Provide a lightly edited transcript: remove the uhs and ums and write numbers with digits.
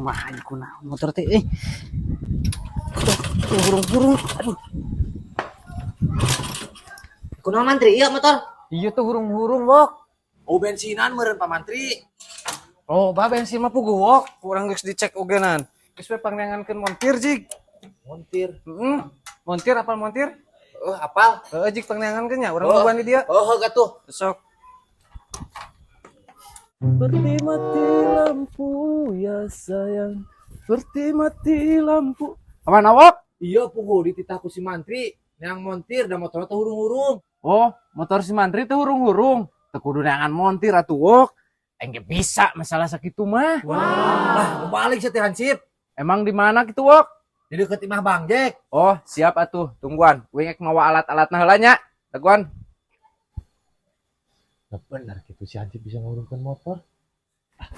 Kumaha kunaon motor teh euy. Tuh, hurung-hurung. Aduh. Kunaon, Mantri, iya motor? Iya tuh hurung-hurung, Wok. Oh, bensinan meureun, Pak Mantri. Oh, ba bensin mah puguh, Wok. Kurang geus dicek ogenan. Geus we pangneangankeun montir, Jig. Montir. Heeh. Montir, apal montir? Oh, apal. Heeh, Jig, pangneangankeun nya. Urang Oh. nungguan di dia. Oh, heuh atuh. Sok. Seperti mati lampu ya sayang, seperti mati lampu. Kemana, Wok? Iya, puguh dititah ku si Mantri. Yang montir da motor teh hurung-hurung. Oh, motor si Mantri tuh hurung-hurung. Teu kudu neangan montir atuh, Wok. Aing ge bisa masalah sakitu mah. Wah, balik sia teh hansip. Emang di mana gitu, Wok? Di deket imah Bang Jack. Oh, siap atuh. Tungguan. Uing ek mawa alat-alatna heula nya. Tungguan. Nah, benar gitu si hansip bisa ngurungkan motor. Ah,